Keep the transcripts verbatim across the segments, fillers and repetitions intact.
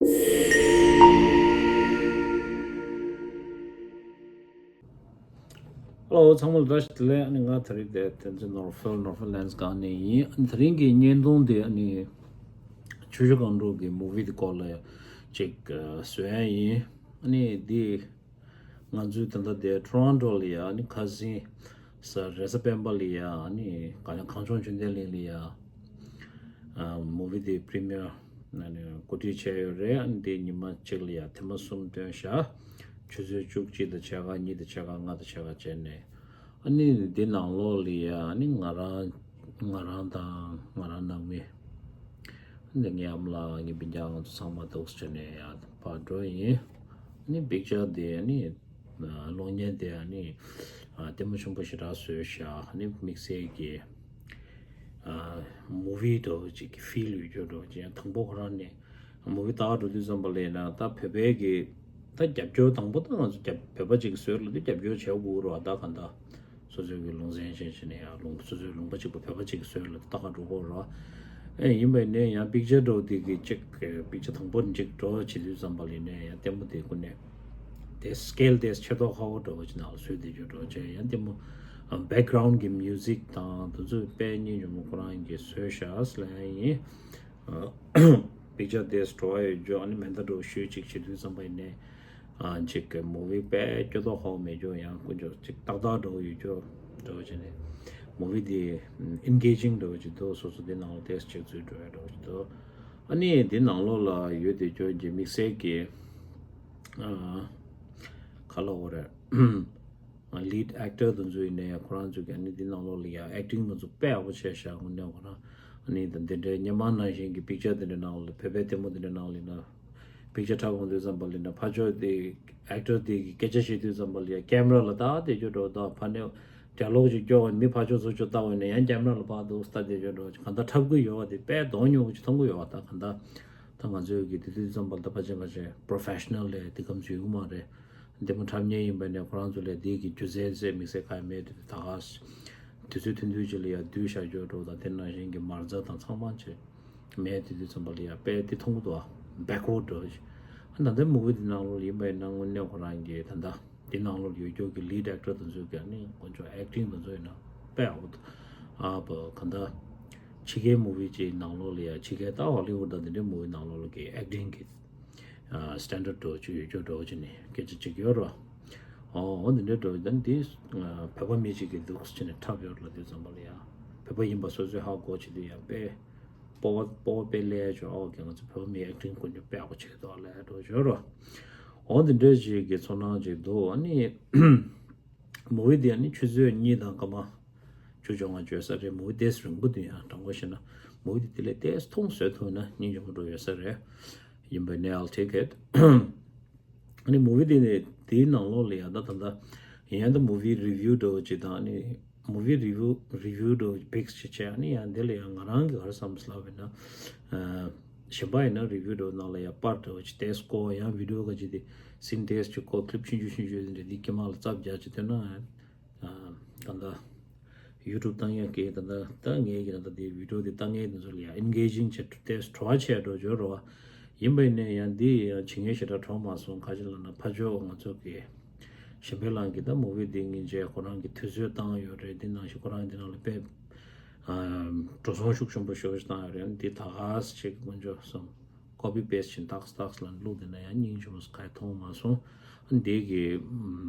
Hello, ཚང་མ་ལ་བཀྲ་ཤིས་བདེ་ལེགས། ཨ་ནི་ང་ད་རེས་དེ་བསྟན་འཛིན་ནོར་ཧྥེལ། ནོར་ཧྥེལ་ལན་སི་སྒང་ནས་ཡིན། ཨ་ནི་དེ་རིང་གི་བརྙན་ཐུང་དེ་ཨ་ནི་ཆུ་བཞི་སྒང་དྲུག་གི་མུ་བི་དེ་སྐོར་ལ་ཅིག་བཟོ་ཡ་ཡིན། ཨ་ནི་འདི་ང་ཚོའི་ད་ལྟ་དེ་ཊོ་རོན་ཊོ་ལ་ཡ་ཨ་ནི་ཁ་སང་རེས་གཟའ་སྤེན་པ་ལ་ཡ་ཨ་ནི་ག་ལ་གངས་ལྗོངས་ཆོས་ལྡན་གླིང་ལ་ཡ་མུ་བི་དེ་པི་རི་མི་ཡར་ཨ་ནི་གོ་སྒྲིག་བྱས་ཡོད་རེད། ཨ་ནི་དེ་ཉི་མ་གཅིག་ལ་ཡ་ཐེངས་མ་གསུམ་སྟོན་བཞག་ཆུ་ཚོད་བཅུ་གཅིག་དང་ཕྱེད་ཀ། གཉིས་དང་ཕྱེད་ཀ། ལྔ་དང་ཕྱེད་ཀ་བྱས་ནས། ཨ་ནི་འདི་ནང་ལོགས་ལ་ཡ་ཨ་ནི་ང་རང་ང་རང་དང་ང་རང་ནང་མི། འདི་ངའི་ཨ་མ་ལགས། ངའི་སྤུན་ཀྱག། ང་ཚོ་ཚང་མ་འདུག་སེ་བྱས་ནས་ཡ་ཕར་འགྲོ་ཡིན། ཨ་ནི་པིག་ཅར་དེ་ཨ་ནི་གློག་བརྙན་དེ་ཨ་ནི་ལྟད་མོ་ཆེན་པོ་ཞེ་དྲག་བཟོས་བཞག་ཨ་ནི་དམིགས་བསལ་གྱི་མུ་བི་འདྲ་བོ་ཅིག་གི་ཕིལ་ཡོད་རྒྱུ་འདྲ་བོ་ཅིག་ཡང་དང་པོ་ཁོ་རང་ནས་མུ་བི་ལྟ་ག་འགྲོ་དུས་ཙམ་པ་ལ་ཡིན་ན་ད་བོད་པའི་གི་ད་རྒྱབ་སྐྱོར་དང་པོ་ད་ང་ཚོ་རྒྱབ་བོད་པ་ཅིག་གི་བཟོས་ལ་དུས་རྒྱབ་སྐྱོར་བྱེད་དགོས་རེད་བ། ད་ག་འདྲ་སོ་སོའི་གི་ལུང་ཚན་ཅན་བྱས་ནས་ཡང་ལུང་སོ་སོའི་ལུང་པ་གཅིག་པ་བོད་པ་ཅིག་གི་བཟོས་ལ་དུས་ལྟ་ག་འགྲོ་དགོས་རེད་བ། ཨེ་ཡིན་པ་ཡིན་ནའི་ཡང་པིག་ཅར་འདྲ་བོ་དེ་གི་ཅིག་པིག་ཅར་དང་པོ་ཅིག་འགྲོ་བྱེད་དུས་ཙམ་པ་ལ་ཡིན་ནའི་ཡང་ལྟད་མོ་དེ་ཀུན་ནས་དེ་སི་ཀེལ་དེ་ཆེ་མདོག་ཁ་པོ་འདྲ་བོ་ཅིག་ནང་ལ་བཟོས་བསྡད་རྒྱུ་འདྲ་བོ་བྱས། ཡང་ལྟད་མོ་བེག་གྷ་རའུན་གི་མིའུ་ཟིག་དང་དེ་ཚོ་དཔེ་སྙིང་རྗེ་མོ་ཁོ་རང་གིས་བཟོས་བཞག་ལབ་ཡ་ཡིན། པིག་ཅར་དེ་སི་ཊོ་རི་ཡོད་རྒྱུ་ཨ་ནི་མེ་མདའ་འདྲ་བོ་ཤོད་ཅིག་བྱེད་དུས་ཙམ་པ་ཡིན་ནའི་ཨ་ཅིག་གི་མུ་བི་དཔེ་སྐྱོ་མདོག་ཁ་པོ་མེད་རྒྱུ་ཡང་དཀོན་མཆོག་ཅིག་ཏག་ཏག་འདྲ་བོ་ཡོད་རྒྱུ་འདྲ་བོ་བྱས་ནས་མུ་བི་དེ་ཨེན་གེ་ཇིང་འདྲ་བོ་ཅིག་འདུག་སོ་སོ་དེ་ནང་ལ་ཏོག་ཙམ་ཅིག་ཚུད་འགྲོ་ཡ་འདྲ་བོ་ཅིག་འདུག་ཨ་ནི་དེ་ནང་ལོགས་ལ་ཡོད་བསྡད་རྒྱུ་གི་དམིགས་བསལ་གྱི་ཨ་ག་ལབ་དགོས་རེད། ལིཌ་ཨེག་ཊར་དེ་ཚོ་ཡིན་ནའི་ཁོ་རང་ཚོ་གི་ཨ་ནི་འདི་ནང་ལོགས་ལ་ཡ་ཨེག་ཊིང་དེ་ཚོ་དཔེ་ཡག་པོ་བྱས་ཤག་དངོས་གནས་ཁོ་རང་ཨ་ནི་ད་འདི་འདྲའི་སྔོན་མ་ནང་བཞིན་གྱི་པིག་ཅར་དེ་འདྲའི་ནང་ལ་བོད་པའི་ལྟད་མོ་དེ་འདྲའི་ནང་ལ་ཡིན་ན་པིག་ཅར་འཁྲབ་ཡོང་དུས་ཙམ་པ་ལ་ཡིན་ན་ཕར་ཕྱོགས་དེ་ཨེག་ཊར་དེ་གི་སྐད་ཆ་བཤད་དུས་ཙམ་པ་ལ་ཡ་ཀེམ་ར་ལ་ལྟ་བསྡད་རྒྱུ་འདྲ་བོ་དང་ཕར་ནས་ཌ་ཡ་ལོག་ཅིག་སྐྱོར་བ་ཡིན་ན་མི་ཕར་ཕྱོགས་ཚུར་ཕྱོགས་ལྟ་བ་ཡིན་ན་ཡང་ཀེམ་ར་ལ་ཕར་འདུག་སེ་ལྟ་བསྡད་རྒྱུ་འདྲ་བོ་གང་ལྟར་འཁྲབ་གི་ཡོད་པ་དེ་དཔེ་མདོག་ཉེས་པོ་ཅིག་མཐོང་གི་ཡོད་པ། ད་གང་ལྟར་ད་ང་ཚོའི་གི་དེ་དུས་ཙམ་པ་ལ་ད་ཕལ་ཆེར་ཕལ་ཆེར་པོ་རོ་ཕེ་ཤི་ནལ་ལས་དེ་གམ་ཚུད་ཀྱི་མ་རེད། ལྟད་མོ་འཁྲབ་མཁན་ཡིན་པ་ནས་ཁོ་རང་ཚོ་ལས་དེ་གི་སྒྱུ་རྩལ་ཟེར་དམིགས་བསལ་གང་ཡང་མེད་དུས་ད་ག་དུས་ཚོད་ཐུང་ཐུང་ཅིག་ལ་ཡ་བསྡུས་བཞག་རྒྱུ་འདྲ་བོ་དང་དེ་ནང་བཞིན་གྱི་མ་རྩ་དང་ཚང་མ་ཅིག་མེད་དུས་དུས་ཙམ་པ་ལ་ཡ་དཔེ་དེ་མཐོང་གི་འདུག་ཨ། བེག་ཝར་ཌི་འདྲ་བོ་ཞིག་ཨ་ད་ལྟའི་མུ་བི་དེ་ནང་ལོགས་ལ་ཡིན་པ་ཡིན་ན་དངོས་གནས་ཁོ་རང་གི་ད་ལྟ་དེ་ནང་ལོགས་ལ་ཡོད་རྒྱུ་གི་ལིཌ་ཨེག་ཊར་དེ་ཚོའི་གི་ཨ་ནི་དཀོན་མཆོག་ཨེག་ཊིང་དེ་ཚོ་ཡིན་ན་དཔེ་ཡག་པོ་འདུག་ཨ་བ་ག་འདྲ་ཕྱི་རྒྱལ་མུ་བི་ཅིག་ནང་ལོགས་ལ་ཡ་ཕྱི་རྒྱལ་ད་ཧོ་ལི་ཝུཌ་དང་དེ་འདྲའི་མུ་བི་ནང་ལོགས་ལ་གི་ཨེག་ཊིང་གི་ཨ་སི་ཊན་ཌར་ཌི་འདྲ་བོ་ཅིག་ཡོད་རྒྱུ་འདྲ་བོ་ཅིག་ནི་སྐད་ཆ་ཅིག་ཡོད་རེད་བ། ཨོ་འོ་འདི་འདྲའི་འདྲ་བོ་ད་འདི་ཨ་བོད་པ་མི་གཅིག་གིས་འདུག་སེ་བྱས་ནས་འཁྲབ་ཡོད་ལབ་དུས་ཙམ་པ་ལ་ཡ་བོད་པ་ཡིན་པ་སོ་སོས་ཧ་གོ་བྱེད་དུས་ཡ་དཔེ་སྤོབས་པ་སྤོབས་པ་དཔེ་སླེབས་ཡ་ཅིག་ཨོ་ཀེ་ང་ཚོ་བོད་པ་མིའི་ཨེག་ཊིང་དཀོན་མཆོག་དཔེ་ཡག་པོ་བྱེད་འདུག་ལབ་ཡ་འདྲ་བོ་ཅིག་ཡོད་རེད་བ། འོ་འདི་འདྲའི་ཅིག་གི་ཚོར་སྣང་ཅིག་འདུག་ཨ་ནི། མུ་བི་དེ་ནི་ཆུ་ཚོད་གཉིས་དང་སྐར་མ་བཅུ་བཅོ་ལྔ་བརྗོད་ས་རེད། མུ་བི་དེ་རིང་པོ་འདུག་ཡང་དྲང་པོ་བཤད་ན་མུ་བི་དེ་དེ་ལས་ཏོག་ཙམ་ཐུང་བཟོས་ཐུབ་ན་སྙིང་རྗེ་མོ་འདྲ་ཡོད་ས་རེད། ཡིན་པ་ནས་I'll take it. ཨ་ནི་མུ་བི་དེ་ནི་དེའི་ནང་ལོགས་ལ་ཡང་ད་ད་ལྟ་ཡིན་ཡང་ད་མུ་བི་རི་བིའུ་འདྲ་བོ་ཅིག་དང་ཨ་ནི་མུ་བི་རི་བིའུ་རི་བིའུ་འདྲ་བོ་པིག་ཅིག་བྱས། ཨ་ནི་ཡང་དེ་ལ་ཡང་ང་རང་གི་ག་རེ་བསམ་སོང་ལབ་པ་ཡིན་ན། གཞན་པ་ཡིན་ན་རི་བིའུ་འདྲ་བོ་ནང་ལ་ཡང་པར་འདྲ་བོ་ཅིག་ཏོག་ཙམ་བཀོད། ཡང་བི་ཌི་ཡོ་ག་ཅིག་དེ་སིན་ཏོག་ཙམ་ཅིག་བཀོད། ཀི་ལིབ་ཆུང་ཆུང་ཆུང་ཆུང་དེ་འདྲ་དེ་དཀྱིལ་མ་ལ་རྩབ་རྒྱག་ཅིག་ཐོན་ན། ད་ལྟ་ཡུ་ཊུབ་བཏང་ཡག་གི་ད་ལྟ་ད་ངའི་གི་ད་ལྟ་དེ་བི་ཌི་ཡོ་དེ་ལྟ་མཁན་དེ་ཚོ་ལ་ཡང་ཨེན་གེ་ཇིང་བྱས་ཏེ་བྲོ་བ་ཆེ་འགྲོ་འཇོག་རོ་བ། ཡིན་པ་ཡིན་ནའི་ཡང་འདི་ཡང་བྱེད་མཁན་ཞེ་དྲག་གྲོགས་མ་སོང་། ག་ཅི་ལབ་ན་ཕར་ཕྱོགས་ང་ཚོ་གི་གཞན་པའི་ལང་གི་ད་མུ་བི་འདི་སྙིང་རྗེ་ཁོ་རང་གི་དུས་ཚོད་བཏང་ཡོད་རེད། འདི་ནང་བཞིན་ཁོ་རང་འདི་ནང་ལ་དཔེ་འགྲོ་སོང་ཤུགས་ཆེན་པོ་ཞེ་པོ་ཞིག་བཏང་ཡོད་རེད། འདི་ད་ག་ཟེ་ཅིག་དཀོན་མཆོག་གསུམ། ཀོ་པི་པེ་སི་ཊི་བྱས་ཏག་ཏག་ལ་བླུགས་བསྡད་ན་ཡང་སྙིང་རྗེ་མོ་ཁ་མཐོང་མ་སོང་། ཨ་འདི་གི་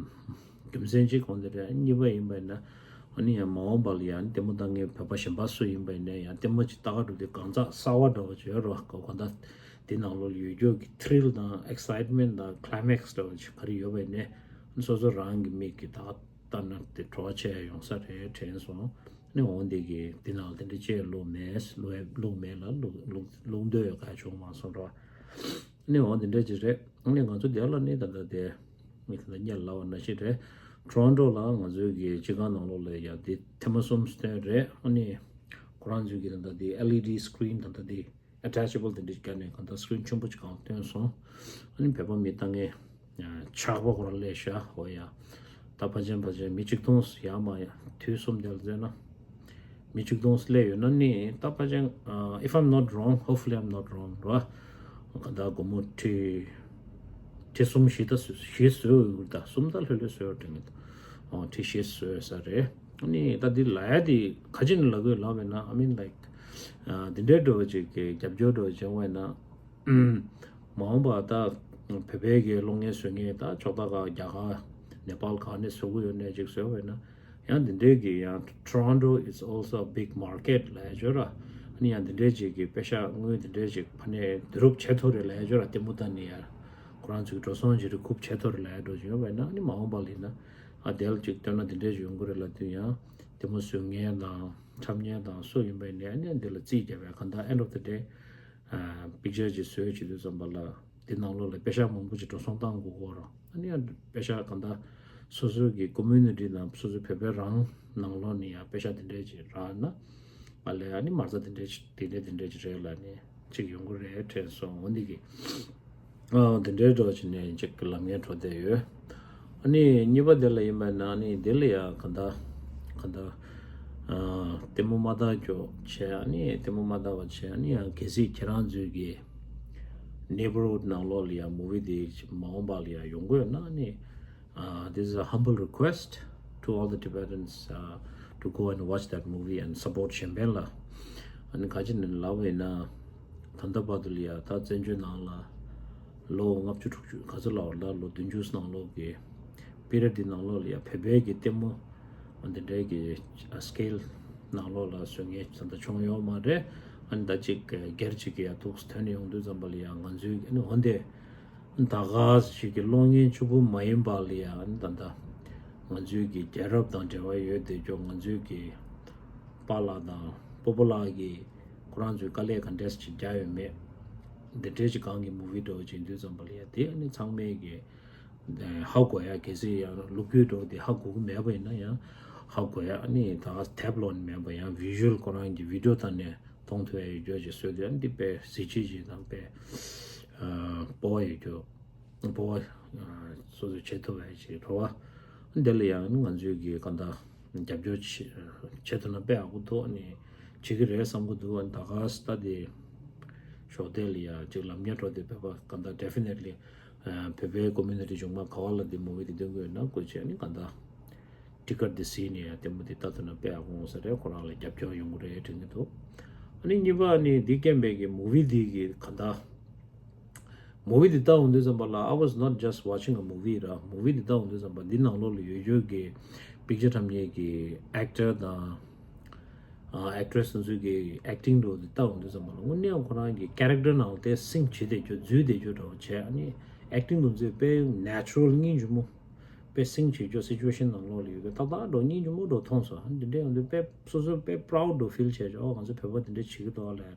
རྒྱུ་མཚན་གཅིག་གོང་དེ་རེད། གཉིས་པ་ཡིན་པ་ཡིན་ན་ཨ་ནི་ཡང་མ་འོངས་པ་ལ་ཡང་ལྟད་མོ་ལྟ་མཁན་བོད་པ་གཞན་པ་སུ་ཡིན་པ་ཡིན་ན་ཡང་ལྟད་མོ་ཅིག་ལྟ་ག་འགྲོ་དུས་གང་ཟག་གསར་པ་འདྲ་བོ་ཅིག་ཡོད་རེད་བ། གོ་གང་ལྟར་འདི་ནང་ལོགས་ལ་ཡོད་རྒྱུ་གི་ཐི་རིལ་དང་ཨེག་སའིཊ་མེན་ཊི་དང་ཀི་ལའི་མེག་སི་འདྲ་བོ་ཅིག་ག་རེ་ཡོད་པ་ཡིན་ནའི་སོ་སོ་རང་གི་མིག་གིས་ད་ལྟ་ན་དེ་བྲོ་བ་ཆེ་ཡ་ཡོང་ས་རེད་དྲན་སོང་། ནི་འོང་དེ་གི་དེ་ནང་དེ་འདྲ་ཅེས་བླུགས་མེད། བླུགས་བླུགས་མེད་ལ་བླུགས་བླུགས་བླུགས་འདོད་ཡོད་ག་བྱུང་མ་སོང་རོ། ནི་འོང་དེ་འདྲ་ཅིག་རེད། ནི་ང་ཚོ་དེ་ལ་ནི་ད་ལྟ་དེ་མི་དེ་ལ་གཉེར་ལ་བ་ན་ཤི་རེད། ཊོ་རོན་ཊོ་ལ་ང་ཚོའི་གི་སྤྱི་ཁང་ནང་ལོགས་ལ་ཡ་དེ་ཐེངས་མ་གསུམ་སྟོན་རེད། ཨ་ནི་ཁོ་རང་ཚོའི་གི་ད་ལྟ་དེ་ཨེལ་ཨི་ཌི་སི་ཀི་རིན་ད་ལྟ་དེ་ཨེ་ཊེ་ཆི་བལ་དེ་འདྲ་ཞིག་བརྒྱབ་ནས་གང་ལྟར་སི་ཀི་རིན་ཆེན་པོ་ཅིག་གང་བཏོན་སོང་། ཨ་ནི་བོད་པ་མི་ལྟ་མཁན་ཆག་པ་ཁོ་རང་སླེབས་ཤག་འོ་ཡ། ད་ཕལ་ཆེར་ཕལ་ཆེར་མི་ཆིག་སྟོང་ཡར་མར་ཡ་དུས་གསུམ་དེ་ལ་བརྩིས་ན། མི་ཆིག་སྟོང་སླེབས་ཡོད་ན་ནི་ད་ཕལ་ཆེར་if I'm not wrong, hopefully I'm not wrong ར། ག་ད་སྒོར་མོ་ཁྲི་ཁྲི་གསུམ་བཞི་ད་བཟོ་བཞི་བཟོས་ཡོད་ད། གསུམ་ད་ལྷོད་ལྷོད་བཟོས་ཡོད་དྲན་གི་འདུག་ཨོ་ཁྲི་བཞི་བཟོས་ཡོད་ས་རེད། ཨ་ནི་ད་འདི་ལ་ཡ་དེ་ག་ཅི་ནས་ལབ་དགོས་ལབ་པས་ན། I mean, like, འདི་འདྲའི་འགྲོ་ཅིག་གི་རྒྱབ་སྐྱོར་འགྲོ་བྱུང་བས་ན། མ་འོངས་པ་ད་བོད་པའི་གི་གློག་བརྙན་བཟོ་མཁན་ད་ཕྱོགས་མཐའ་ཁག་རྒྱ་གར་ནེ་པཱལ་ག་ནས་བཟོ་གི་ཡོད་ནས་ཅིག་བཟོས་པས་ན། ཡང་འདི་འདྲའི་གི་ཡང་Toronto is also a big market ལབ་ཡ་ཅིག་ཡོད་ར། ཨ་ནི་ཡང་འདི་འདྲའི་ཅིག་གི་པེ་ཤག་དངུལ་འདི་འདྲའི་ཅིག་ཕ་ནས་བསྡུ་རུབ་བྱེད་ཐུབ་རེད་ལབ་ཡ་ཅིག་ཡོད་ར། ལྟད་མོ་ལྟ་ནས་ཡ་ཁོ་རང་ཚོའི་འགྲོ་སོང་ཅིག་རེ་ཁུབ་བྱེད་ཐུབ་རེད་ལབ་ཡ་འགྲོ་ཅིག་ཡོད་པས་ན། ཨ་ནི་མ་འོངས་པ་ལ་ཡིན་ན་ཨ་དེ་ལ་ཅིག་སྟོན་ན་འདི་འདྲའི་ཅིག་ཡོང་གི་རེད་ལབ་དུས། ཡང་ལྟད་མོ་བཟོ་མཁན་དང་འཁྲབ་མཁན་དང་སུ་ཡིན་པ་ཡིན་ནའི་ཨ་ནི་འདི་ལ་རྩིས་རྒྱབ་པའི་གང་ལྟར་end of the day picture ཅིག་བཟོས་བྱེད་དུས་ཙམ་པ་ལ་འདི་ནང་ལོགས་ལ་པེ་ཤག་མང་པོ་ཅིག་འགྲོ་སོང་བཏང་དགོས་ཀྱི་ཡོད་རེད། ཨ་ནི་ཡང་པེ་ཤག་གང་ལྟར་སོ་སོའི་གི་community དང་སོ་སོའི་བོད་པའི་རང་ནང་ལོགས་ནས་ཡང་པེ་ཤག་དེ་འདྲས་ཅིག་རག་ན་ཨ་ལས་ཨ་ནི་མ་རྩ་དེ་འདྲས་ཅིག་དེ་འདྲས་དེ་འདྲས་ཅིག་རེད་ལབ་ནས་ཅིག་ཡོང་གི་རེད་དྲན་སོང་། འོ་འདི་གི་ཨ་དེ་འདྲའི་འགྲོ་བྱས་ནས་ཅིག་ལམ་ངན་འགྲོ་བསྡད་ཡོད། ཨ་ནི་གཉིས་པ་དེ་ལ་ཡིན་པ་ན་ཨ་ནི་དེ་ལ་ཡང་གང་ལྟར་གང་ལྟར་ཨ་ལྟད་མོ་མ་ལྟ་ཀྱོག་བྱས། ཨ་ནི་ལྟད་མོ་མ་ལྟ་བ་བྱས། ཨ་ནི་ཡང་གལ་སྲིད་ཁྱེད་རང་ཚོའི་གི་neighborhood ནང་ལོགས་ལ་ཡང་movie དེ་མ་འོངས་པ་ལ་ཡང་ཡོང་གི་ཡོད་ན། ཨ་ནི་ཨ་this is a humble request to all the Tibetans, uh, to go and watch that movie and support གཞན་ཕན་ལ། ཨ་ནི་ག་ཅི་ནས་ལབ་པ་ཡིན་ན། ད་ལྟ་བར་དུ་ལ་ཡ་ད་བཙན་བྱོལ་ནང་ལ་ལོ་ལྔ་བཅུ་དྲུག་ཅུ་ག་ཚོད་ལབ་པ་ལ་ལོ་བདུན་ཅུ་ནང་ལོགས་ཀྱི་period འདི་ནང་ལོགས་ལ་ཡ་བོད་པའི་གི་ལྟད་མོ་འདི་འདྲའི་གི་scale ནང་ལོགས་ལ་བཟོ་མཁན་ད་ལྟ་བྱུང་ཡོད་མ་རེད། ཨ་ནི་ད་ཅིག་སྒེར་ཅིག་གི་ཡ་ཐུགས་ཐོན་ཡོང་དུས་ཙམ་པ་ལ་ཡ་ང་ཚོའི་ཨ་ནི་འོན་ཏེ་ད་ག་ཞིག་གི་གློག་བརྙན་གཅིག་པུ་མ་ཡིན་པ་ལ་ཡ་ཨ་ནི་ད་ལྟ་ང་ཚོའི་གི་རྒྱལ་རབས་དང་འབྲེལ་བ་ཡོད་དེ་ཅོག་ང་ཚོའི་གི་པཱ་ལགས་དང་སྤོ་བོ་ལགས་ཀྱིས་ཁོ་རང་ཚོའི་དཀའ་ལས་ག་འདྲས་ཅིག་རྒྱག་ཡོད་མེད། འདི་འདྲའི་ཅིག་གང་གི་movie འདྲ་བོ་ཅིག་ཡིན་དུས་ཙམ་པ་ལ་ཡ་དེ་ཨ་ནི་ཚང་མས་ཀྱི་ཧ་གོ་ཡ། གལ་སྲིད་ཡང་ལོ་རྒྱུས་འདྲ་བོ་དེ་ཧ་གོ་གི་མེད་པ་ཡིན་ན་ཡང་ཧ་གོ་ཡ། ཨ་ནི་ད་ག་དེབ་ཀློག་ནི་མེད་པ་ཡང་visual ཁོ་རང་གི་video དང་ནས་མཐོང་ཐུབ་ཡ་ཡོད་རྒྱུ་ཅིག་བཟོས་དུས་ཨ་ནི་འདི་དཔེ་གཟི་བརྗིད་ཅིག་དང་དཔེ་སྤོབས་པ་ཡོད་རྒྱུ། སྤོབས་པ་སོ་སོས་བྱེད་ཐུབ་པ་ཞིག་རེད་བ། འདི་ལ་ཡང་ང་ཚོས་ཀྱི་གང་ལྟར་རྒྱབ་སྐྱོར་བྱེད་བྱེད་ཐུབ་ན་དཔེ་ཡག་པོ་འདུག་ཨ་ནི་བྱེད་ཀྱི་རེད་བསམ་གྱི་འདུག་ཨ་ནི་ད་ག་ས་ད་དེ་ཞོགས་དེ་ལ་ཡང་ཅིག་ལམ་ཉེ་འགྲོ་དེ་བོད་པ་གང་ལྟར་definitely བོད་པའི་community གཞུང་མ་ག་བ་ལ་དེ་movie དེ་སྟོན་གྱི་ཡོད་ན་སྐུ་མཁྱེན་ཨ་ནི་གང་ལྟར་ticket དེ་གཟིགས་ནས་ཡང་ལྟད་མོ་དེ་ལྟ་ཐུབ་ན་དཔེ་ཡག་པོ་འོང་ས་རེད། ཁོ་རང་ལ་རྒྱབ་སྐྱོར་ཡོང་གི་རེད་དྲན་གྱི་འདུག་ཨ་ནི་གཉིས་པ་ཨ་ནི་འདི་རྐྱེན་པས་ཀྱི་movie དེ་གི་གང་ལྟར། movie དེ་ལྟ་འོང་དུས་ཙམ་པ་ལ་I was not just watching a movie ར། movie དེ་ལྟ་འོང་དུས་ཙམ་པ་འདི་ནང་ལོགས་ལ་ཡོད་ཡོད་ཀྱི་picture འཁྲབ་མཁན་གྱི་actor དང་actress དེ་ཚོའི་གི་acting འདྲ་བོ་དེ་ལྟ་འོང་དུས་ཙམ་པ་ལ་དངོས་གནས་ཁོ་རང་གི་character ནང་ལ་དེ་sink བྱེད་བསྡད་རྒྱུ་འཛུལ་བསྡད་རྒྱུ་འདྲ་བོ་བྱས། ཨ་ནི་acting དེ་ཚོས་དཔེ་natural སྙིང་རྗེ་མོ་དཔེ་sink བྱེད་རྒྱུ་situation ནང་ལོགས་ལ་ཡོད་པའི་ཏག་ཏག་འདྲ་བོ་སྙིང་རྗེ་མོ་འདྲ་བོ་མཐོང་སོང་། ཨ་ནི་འདི་འདྲ་ཡོང་དུས་དཔེ་སོ་སོ་དཔེ་proud འདྲ་བོ་feel བྱས་བྱས། ཨོ་ང་ཚོ་བོད་པ་འདི་འདྲ་བྱེད་ཀྱི་འདུག་ཨ་ལས།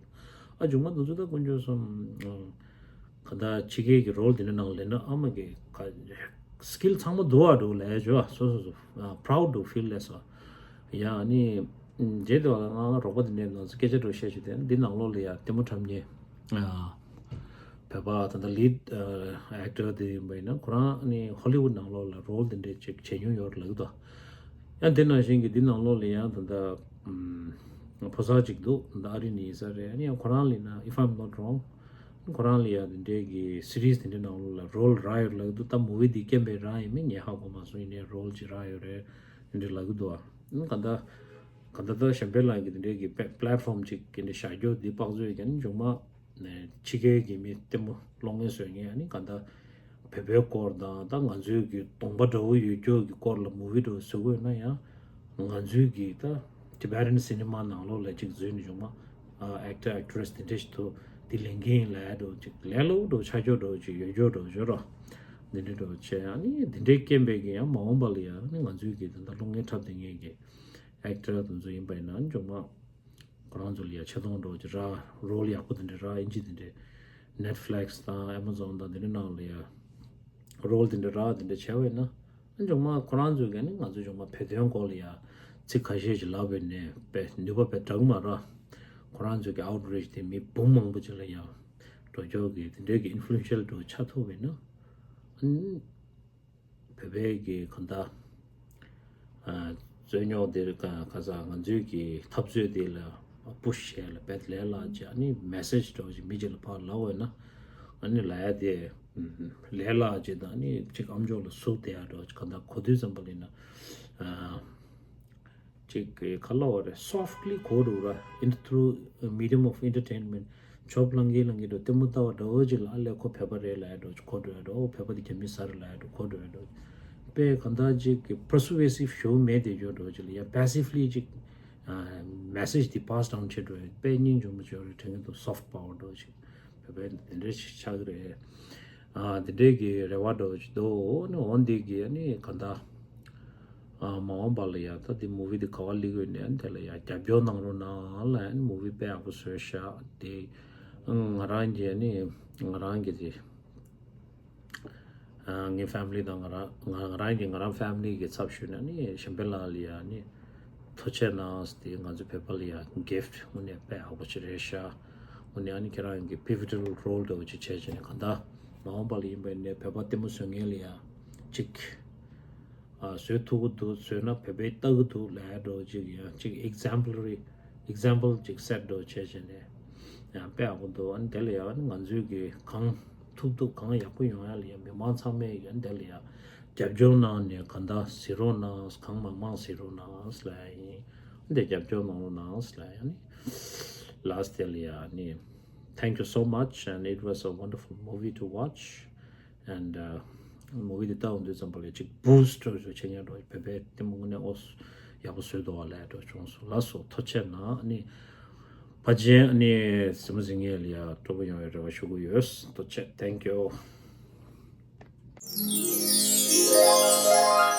ཨ་མཇུག་མ་དེ་ཚོ་ད་དཀོན་མཆོག་གསུམ། ག་ད་ཕྱི་རྒྱལ་གྱི་role དེ་འདྲ་ནང་ལེན་ན་ཨ་མ་གི་ག་skill ཚང་མ་འདུག་ཨ་འགྲོ་ལས་བྱོས་ཨ་སོ་སོ་སོ་proud འགྲོ་feel ལས་སོ། ཡ་ཨ་ནི་རྗེས་དེ་བ་ང་རོགས་པ་དེ་འདྲའི་ནང་ཚོ་སྐད་ཆ་འགྲོ་བཤད་བྱས་ཏེ་འདི་ནང་ལོགས་ལ་ཡ་ལྟད་མོ་འཁྲབ་མཁན་བོད་པ་ད་ལྟ་lead actor དེ་ཡིན་པ་ཡིན་ན་ཁོ་རང་ཨ་ནི་Hollywood ནང་ལོགས་ལ་role དེ་འདྲའི་ཅིག་བྱེད་མྱོང་ཡོད་རེད་ལབ་ཀྱི་འདུག་ཡང་དེ་ནང་བཞིན་གྱི་འདི་ནང་ལོགས་ལ་ཡང་ད་ལྟ་ཕོ་གསར་ཅིག་འདུག་ད་ཨ་རི་ནས་ཡིན་ས་རེད། ཨ་ནི་ཡང་ཁོ་རང་ལ་ཡིན་ན་if I'm not wrong ཁོ་རང་ལ་ཡང་དེ་འདྲའི་གི་series དེ་འདྲའི་ནང་ལོགས་ལ་role རག་ཡོད་ལབ་ཀྱི་འདུག་ད་movie འདི་རྐྱེན་པས་རག་ཡིན་མིན་ངས་ཧ་གོ་མ་སོང་། ཡིན་ནའི་role ཅིག་རག་ཡོད་རེད་དེ་འདྲ་ལབ་ཀྱི་འདུག་ཨ་ག་ད་ག་ད་ད་གཞན་ཕན་ལགས་ཀྱི་དེ་འདྲའི་གི་platform ཅིག་གི་འདྲ་བཞག་རྒྱུ་འདི་དཔག་ཚོད་ཀྱང་མཇུག་མ་ནས་ཕྱི་རྒྱལ་གྱི་མི་ལྟད་མོ་གློག་བརྙན་བཟོ་མཁན་ཨ་ནི་ག་ད་བོད་པའི་སྐོར་དང་ད་ང་ཚོའི་གི་གདོང་པ་འདྲ་བོ་ཡོད་རྒྱུ་གི་སྐོར་ལ་movie འདྲ་བོ་བཟོ་དགོས་ན་ཡང་ང་ཚོའི་གི་ད་Tibetan cinema ནང་ལོགས་ལ་ཅིག་འཛུལ་ནས་བྱུང་མ་actor actress དེ་འདྲ་ཞིག་ཏུ་དེ་ལས་འགན་ལས་འགྲོ་ཅིག་ལས་སླ་པོ་འགྲོ་ཆ་འཇོག་འགྲོ་ཅིག་ཡོད་རྒྱུ་འགྲོ་བརྗོད་རོགས་འདི་འདྲ་འགྲོ་བྱས། ཨ་ནི་འདི་འདྲའི་རྐྱེན་པས་གི་ཡང་མ་འོངས་པ་ལ་ཡང་ཨ་ནི་ང་ཚོའི་གི་ད་ད་གློག་བརྙན་འཁྲབ་བསྡད་མཁན་གི་actor དེ་ཚོ་ཡིན་པ་ཡིན་ན་ཨ་ནི་བྱུང་མ། ཁོ་རང་ཚོ་ལ་ཡ་ཆེ་མཐོང་འདྲ་བོ་ཅིག་རག role ཡག་པོ་དེ་འདྲ་རག་ཨིན་ཇི་དེ་འདྲ་Netflix དང་Amazon དང་དེ་འདྲ་ནང་ལ་ཡ་role དེ་འདྲ་རག་དེ་འདྲ་བྱས་པ་ཡིན་ན་ཨ་ནི་མཇུག་མ་ཁོ་རང་ཚོས་ཀྱང་ནི་ང་ཚོ་མཇུག་མ་བོད་དོན་སྐོར་ལ་ཡ་ཚིག་ཁ་ཤས་ཅིག་ལབ་པ་ཡིན་ནའི་དཔེ་ནུས་པ་དཔེ་དྲག་མ་རག་ཁོ་རང་ཚོས་ཀྱི་outrage དེ་མི་འབུམ་མང་པོ་ཅིག་ལ་ཡ་འགྲོ་ཆོག་གི་དེ་འདྲའི་གི་influential འདྲ་བོ་ཆགས་ཐུབ་པ་ཡིན་ན་ཨ་ནི། བོད་པའི་གི་གང་ལྟར་རྩོད་རྙོག་འདིར་ག་ག་ས་ང་ཚོའི་གི་འཐབ་རྩོད་འདི་ལ་push བྱས་ལ་བེད་ལས་ལ་བྱས་ཨ་ནི་message འདྲ་བོ་ཞིག་མི་གཅིག་ལ་ཕར་ལབ་འོས་ན་ ཨ་ནི་ལ་ཡ་དེ་ལས་སླ་ཅིག་དང་ཨ་ནི་ཅིག་ཨམ་ཅོག་ལ་ཟུག་བསྡད་ཡ་འདྲ་ཅིག་གང་ལྟར་གོ་དུས་ཙམ་པ་ལ་ཡིན་ན། ཅིག་གི་ག་ལ་བ་རེད། སོཕ་ཊི་ལི་གོ་འགྲོ་ར། ཨིན་ཐུ་རུ་མི་ཌི་ཡམ་ཨོཕ་ཨེན་ཊར་ཊེན་མེན་ཊི། ཇོབ་ལང་གི་ལང་གི་འགྲོ་ལྟད་མོ་ལྟ་བ་འདྲ་བོ་ཅིག་ལ་ཨ་ལས་ཁོ་བོད་པ་རེད་ལ་ཡ་འགྲོ་ཅིག་གོ་འགྲོ་ཡ་འགྲོ། བོད་པ་དེ་རྒྱ་མི་ཟ་རེད་ལ་ཡ་འགྲོ་གོ་འགྲོ་ཡ་འགྲོ། དཔེ་གང་ལྟར་ཅིག་གི་པར་སུ་ཝེ་སིབ་ཞུ་མེད་དེ་འགྲོ་འགྲོ་ཅིག་ལ་ཡ་པེ་སིབ་ལི་ཅིག་མེ་སེ་ཇི་དེ་པཱ་སི་ཌའོན་བྱེད་འགྲོ་ཡ། དཔེ་སྙིང་རྗེ་མོ་ཅིག་རེད། དྲན་གི་འདུག་སོཕ་ཊི་པ་ཝར་འགྲོ་ཅིག་བོད་པའི་དེ་འདྲ་ཞིག་ཆགས་ཀྱི་རེད། ཨ་དེ་འདྲའི་གི་རེ་བ་འདྲ་བོ་ཞིག་འདུག་ཨ་ནི་འོ་འདི་གི་ཨ་ནི་ག་འདྲ། ཨ་མ་འོངས་པ་ལ་ཡ་ད་འདི་མུ་བི་འདི་ག་བ་ལེགས་ཡོད་ནས་ཨ་ནི་དེ་ལ་ཡ་རྒྱབ་སྐྱོར་གནང་རོགས་གནང་ལ་ཨ་ནི་མུ་བི་དཔེ་ཡག་པོ་བཟོས་ཤག་དེ་ང་རང་གི་ཨ་ནི་ང་རང་གི་དེ། ཨ་ངའི་ཕེ་མི་ལི་དང་ང་རང་ང་ང་རང་གི་ང་རང་ཕེ་མི་ལི་གི་ཚབ་ཞུས་ན་ནི་གཞན་ཕན་ལགས་ལ་ཡ་ནི་ཐུགས་རྗེ་གནང་། དེ་ང་ཚོ་བོད་པ་ལ་ཡ་གིཕ་ཊི་དངོས་གནས་དཔེ་ཡག་པོ་ཅིག་རེད་ཤག་དངོས་གནས་ཨ་ནི་ཁྱེད་རང་གི་པི་བི་ཊལ་རོལ་འདྲ་བོ་ཅིག་བྱས་བྱས་ནས་གང་ལྟར་མ་འོངས་པ་ལ་ཡིན་པ་ཡིན་ནའི་བོད་པ་ལྟད་མོ་བཟོ་མཁན་ལ་ཡ་ཅིག་ཨ་བཟོས་ཐུབ་ཀྱི་འདུག་བཟོས་ན་བོད་པས་ལྟ་གི་འདུག་ལབ་ཡ་འདྲ་བོ་ཅིག་ཡ་ཅིག་ཨེག་ཛམ་པ་ལ་རི་ཨེག་ཛམ་པལ་ཅིག་སེ་ཊི་འདྲ་བོ་བྱས་བྱས་ནས་ཡང་དཔེ་ཡག་པོ་འདུག་ཨ་ནི་དེ་ལ་ཡང་ང་ཚོས་ཀྱི་གང་ཐུབ་ཐུབ་གང་ཡག་པོ་ཡོང་ཡ་ལ་ཡང་མི་མང་ཚང་མས་ཡང་དེ་ལ་ཡང་རྒྱབ་སྐྱོར་གནང་ནས་གང་ལྟར་གཟིགས་རོགས་གནང་། གང་མང་མང་གཟིགས་རོགས་གནང་ལབ་ཡ་ཡིན། འདི་རྒྱབ་སྐྱོར་གནང་རོགས་གནང་ལབ་ཡ་ནི། ལཱསི་ཊི་དེ་ལ་ཡང་ནི། Thank you so much and it was a wonderful movie to watch. And uh, movie དེ་ལྟ་འོང་དུས་ཙམ་པ་ལ་ཅིག་བུ་སི་ཊི་འདྲ་བོ་ཅིག་བྱེད་མཁན་འདྲ་བོ་བོད་པའི་ལྟད་མོ་དངོས་གནས་ཨོ་ཡག་པོ་བཟོས་འདུག་བ་ལས་འདྲ་བྱུང་སོང་། ལགས་སོ་ཐུགས་རྗེ་གནང་། ཨ་ནི་ཕལ་ཆེར་ཨ་ནི་གཟིགས་མོ་གཟིགས་མཁན་ལ་ཡ་སྤྲོ་པོ་ཡོང་བའི་རེ་བ་ཞུ་གི་ཡོད། ཐུགས་རྗེ་ཆེ། Thank you.